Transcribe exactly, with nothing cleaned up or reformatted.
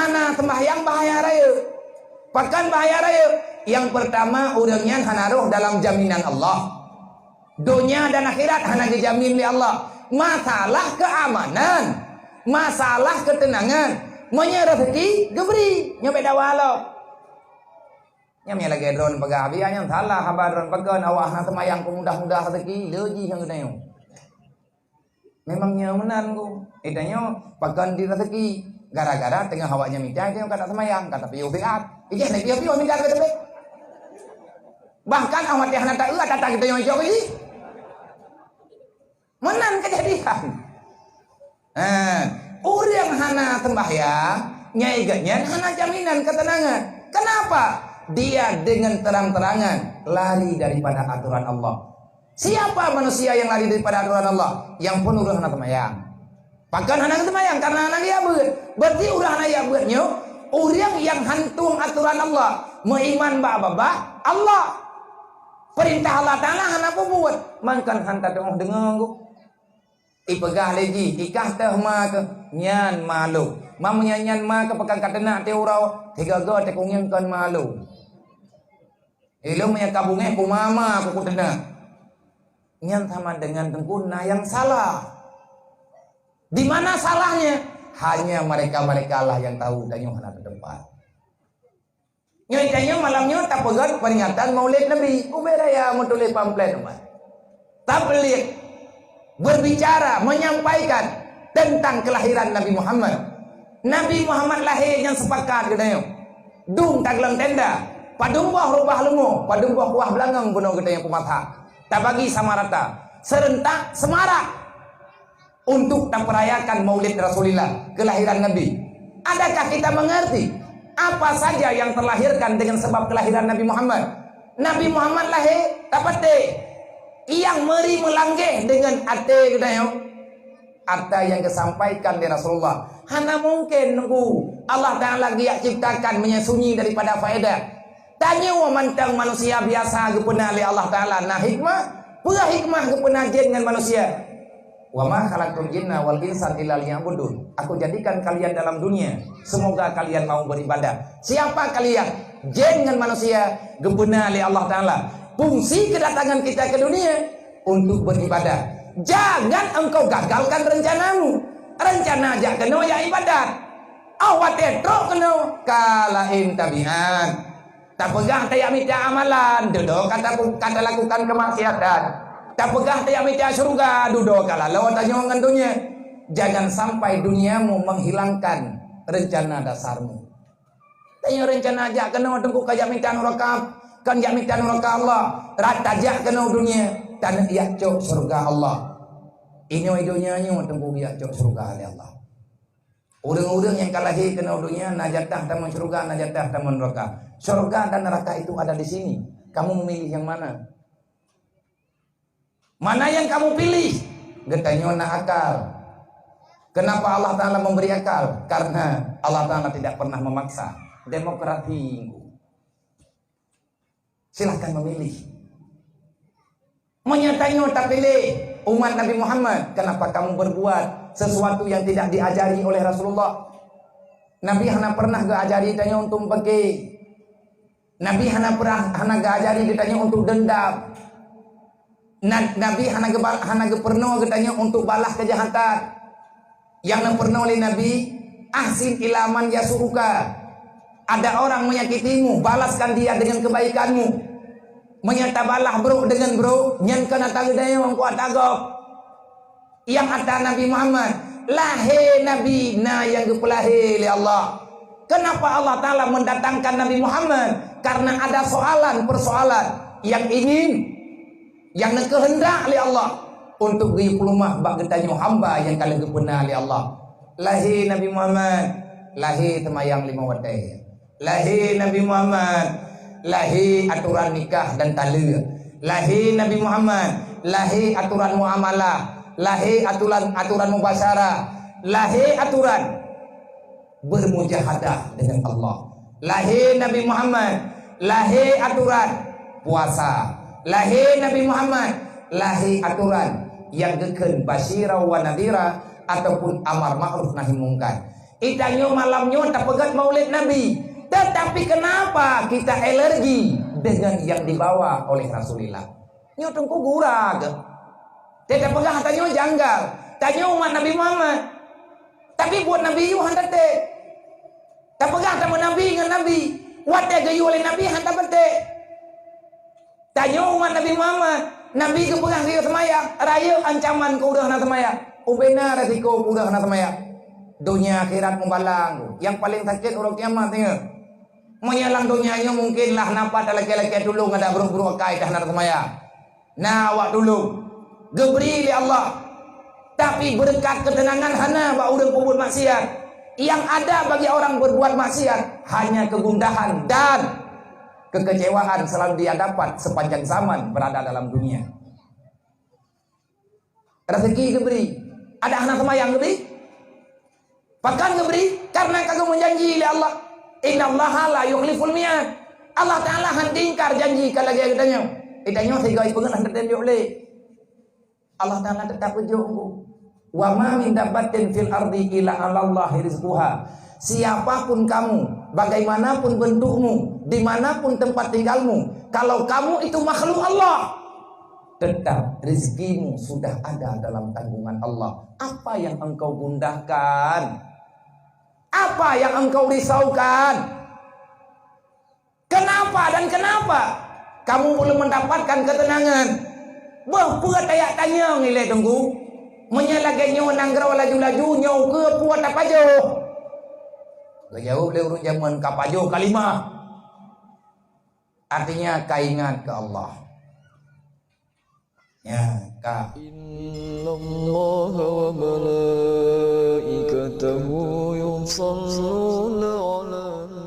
Hana sembahyang bahaya rayeuk. Pakon bahaya rayeuk? Yang pertama, ureuëng nyan hana roh dalam jaminan Allah. Donya dan akhirat hana geujamin lé Allah. Masalah keamanan, masalah ketenangan, meunyoe rezeki geubri, nyoe beda walau. Nyang lagée droen peugah, biya nyang salah haba droen, pakon awak hana seumayang keu mudah-mudah rezeki, le jih nyang geutanyoe. Memang nyoe meunan ku. Geutanyoe pakon di rezeki, gara-gara teungoh awak nyan mita, geutanyoe ka tak seumayang, ka tapiôh siat. Ijih na piôh-piôh mita keu teupeu. Bahkan awak teuh hana taeu, ata-ata geutanyoe icok jih. Meunan keujadian. Ha, ureuëng hana sembahyang, nyai geuh nyan hana jaminan ketenangan. Kenapa? Dia dengan terang-terangan lari daripada aturan Allah. Siapa manusia yang lari daripada aturan Allah? Nyang phon ureuëng hana sembahyang. Pakon hana sembahyang? Karena hana geujak beuet. Berarti ureuëng hana jak beuet nyoe, ureuëng nyang hantom aturan Allah, meuiman bak babah Allah. Peurintah Allah Taala hana peubuet, mangkon hana tatuoh deungoe. Ipeugah lé jih, ikah teuh ma keuh, nyan ma lôn. Ma meunyan nyan ma keuh pakon ka teunak teuh uroe, sigoe-goe teuh kunyueng kon ma lôn. Ilôn meunyan ka beungéh ku ma-ma ku kuteunak. Nyan sama dengan teungku na nyang salah. Di mana salahnya? Hanya mereka-mereka lah yang tahu, tanyoe hana teuteumpat. Nyoe tanyoe malam nyoe tapeugét peringatan Maulid Nabi. Ubé raya meutuléh pamflet umat. Tabligh berbicara, menyampaikan tentang kelahiran Nabi Muhammad. Nabi Muhammad lahé nyang sepakat geutanyoe. Dum tagleueng tenda, padum boh rubah leumo, padum boh kuah beulangong bunoe geutanyoe peumasak. Tabagi sama rata, serentak, semarak. Untuk taperayakan Maulid Rasulillah, kelahiran Nabi. Adakah kita mengerti apa saja yang terlahirkan dengan sebab kelahiran Nabi Muhammad? Nabi Muhammad lahé, tapatéh. Nyang meuri meulanggeh dengan até geutanyoe. Apa yang disampaikan oleh Rasulullah. Hana mungkin nunggu Allah Taala geujak ciptakan meunyoe sunyi daripada faedah. Tanyoe mantong manusia biasa geupeuna lé Allah Taala na hikmah. Peue hikmah geupeuna jén ngon manusia? "Wa ma khalaqtul jinna wal insa illa liya'budun." Aku jadikan kalian dalam dunia, semoga kalian mau beribadah. Siapa kalian? Jén ngon manusia geupeuna lé Allah Taala. Fungsi kedatangan kita ke dunia untuk beribadah. Jangan engkau gagalkan rencanamu. Rencana jak keunoe jak ibadat. Oh watée trok keunoe ka laén tabiat. Tapeugah tajak mita amalan, dudoe ka ta-, ka talakukan kemaksiatan. Tapeugah tajak mita syeuruga, dudoe ka laloe tanyoe ngon donya. Jangan sampai duniamu menghilangkan rencana dasarmu. Tanyoe rencana jak keunoe teungku ka jak mita nuraka, kon jak mita nuraka Allah. Rata jak keunoe dunia, taneuk jak cok syeuruga Allah. Inoe donya nyoe teungku jak cok syeuruga lé Allah. Ureuëng-ureuëng nyang ka lahé keunoe donya na jatah tamong syeuruga, na jatah tamong nuraka. Syeuruga dan neraka itu ada di sini. Kamu memilih yang mana? Mana yang kamu pilih? Geutanyoe na akal. Kenapa Allah Taala memberi akal? Karena Allah Taala tidak pernah memaksa. Demokrasi. Silahkan memilih. Meunyoe tanyoe tapiléh umat Nabi Muhammad, kenapa kamu berbuat sesuatu yang tidak diajari oleh Rasulullah? Nabi hana pernah geuajari tanyoe untuk meupeuké. Nabi hana pernah, hana geuajari geutanyoe untuk dendam. Na-, Nabi hana geuba-, hana geupeurunoe geutanyoe untuk balas keujahatan. Nyang neupeurunoe lé Nabi, "Ahsin ila man yasu'uka." Ada orang menyakitimu, balaskan dia dengan kebaikanmu. Meunyoe tabalah brok deungon brok, nyan kon ata geutanyoe nyang kuat tagob. Nyang ata Nabi Muhammad, lahé Nabi na nyang geupeulahé lé Allah. Kenapa Allah Taala mendatangkan Nabi Muhammad? Karena ada soalan, persoalan yang ingin Nyang neukeuheundak lé Allah untuk geuyue peuleumah bak geutanyoe hamba nyang ka lheueh geupeuna lé Allah. Lahé Nabi Muhammad, lahé teumayang limong watée. Lahé Nabi Muhammad, lahé atoran nikah dan taleuek. Lahé Nabi Muhammad, lahé atoran muamalah, lahé atoran, atoran mubasyarah, lahé atoran bermujahadah dengan Allah. Lahé Nabi Muhammad, lahé atoran puasa. Lahé Nabi Muhammad, lahé atoran nyang geukheun basyira wa nadhira ataupun amar ma'ruf nahi mungkar. Itanyoe malam nyoe tapeugét Maulid Nabi, tetapi kenapa kita alergi dengan yang dibawa oleh Rasulullah? Nyoe Teungku gura keuh? Teuka peugah tanyoe janggal. Tanyoe umat Nabi Muhammad. Tapi buet Nabi yue hana teutek. Tapeugah tameunabi ngon Nabi. Watée geuyue lé Nabi hana teutek. Tanyoe umat Nabi Muhammad. Nabi geupeugah geuyue seumayang, rayeuk ancaman keu ureuëng hana seumayang. Ubena resiko keu ureuëng hana seumayang. Donya akhirat mubalang. Nyang paleng sakét uroe kiamat, ingat. Meunyoe lam donya nyoe mungken lah na pat talakée-lakée tulông adak brok-brok akai ka hana seumayang. Na awak tulông. Geubri lé Allah. Tapi beureukat keuteunangan hana bak ureuëng peubuet maksiat. Yang ada bagi orang berbuat maksiat hanya kegundahan dan kekecewaan selalu dia dapat sepanjang zaman berada dalam dunia. Rezeki geubri. Adak hana seumayang geubri? Pakon geubri? Karena ka geumeujanji lé Allah. Innallaha la yukhliful mi'ad. Allah Taala han ingkar janji ka lagée geutanyoe. Geutanyoe sigoe peungeut han teutem jok lé. Allah Taala tetap peujok engkau. Wa ma min dabbatin fil ardi illa 'alallahi rizquha. Siapapun kamu, bagaimanapun bentukmu, dimanapun tempat tinggalmu, kalau kamu itu makhluk Allah, tetap rezekimu sudah ada dalam tanggungan Allah. Apa yang engkau gundahkan? Apa yang engkau risaukan? Kenapa dan kenapa kamu belum mendapatkan ketenangan? Beuh peue tajak tanyong ilée Teungku. Meunyoe lagée nyoe nanggroe laju-laju, nyoe keuh peue tapajoh? Geujaweueb lé ureuëng jameun, ka pajoh kalimah. Artinya ka ingat keu Allah. Ya, ka. Innallaha wa malaikatahu yusalluna 'alan